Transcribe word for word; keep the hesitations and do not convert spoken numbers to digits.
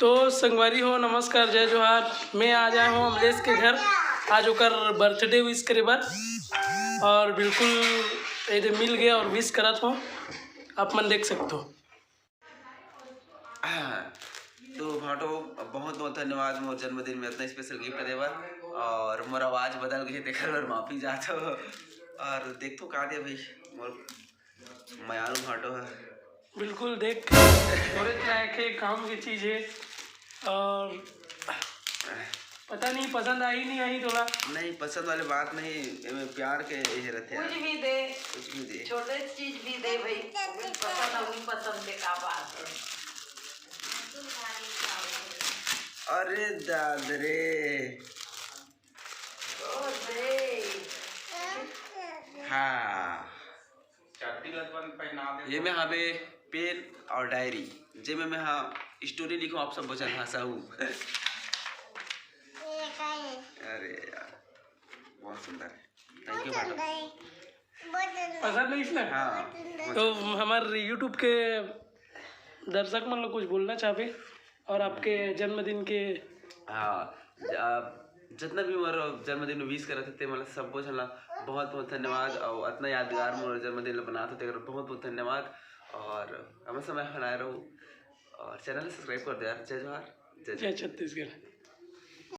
तो संगवारी हो, नमस्कार, जय जोहार। मैं आज आए हूँ अमलेश के घर, आज ओकर बर्थडे विश करे बर, और बिल्कुल एदे मिल गया और विश करत हो, आप मन देख सकते हो। तो भाटो, बहुत बहुत धन्यवाद मोर जन्मदिन में इतना स्पेशल गिफ्ट दे बर। और मोर आवाज बदल गई, तेकर बर माफी चाहत हो। और देख तो का दे भाई, मोर मयारू भाटो है। बिल्कुल देख, थोड़े तरह के काम की चीज है, और पता नहीं पसंद आई नहीं आई तोला। नहीं, पसंद वाली बात नहीं, एमे प्यार के ये रहते कुछ हैं। भी दे, कुछ भी दे। छोटे चीज भी दे भाई, पसंद नहीं पसंद के का बात है। अरे दाद रे। ओ दे। हाँ, चड्डी लतवन पहना दे। ये में हवे पेन और डायरी, जेमे मैं हाँ स्टोरी लिखूँ, आप सब वचन हंसाऊ। अरे यार, बहुत सुंदर है। थैंक यू भाटो। पसंद नहीं इसने? हाँ। तो हमारे यूट्यूब के दर्शक मन लोग कुछ बोलना चाहबे, और आपके जन्मदिन के हाँ, ज- आप जितना भी मोर जन्मदिन में विश करत थे, मतलब सबको झन ला बहुत बहुत धन्यवाद। और इतना यादगार मोर जन्मदिन ला बनात हो, तेकर बहुत बहुत धन्यवाद। और हमेशा मैं बनाए रहूँ, और चैनल सब्सक्राइब कर दे यार। जय जोहार, जय जय छत्तीसगढ़।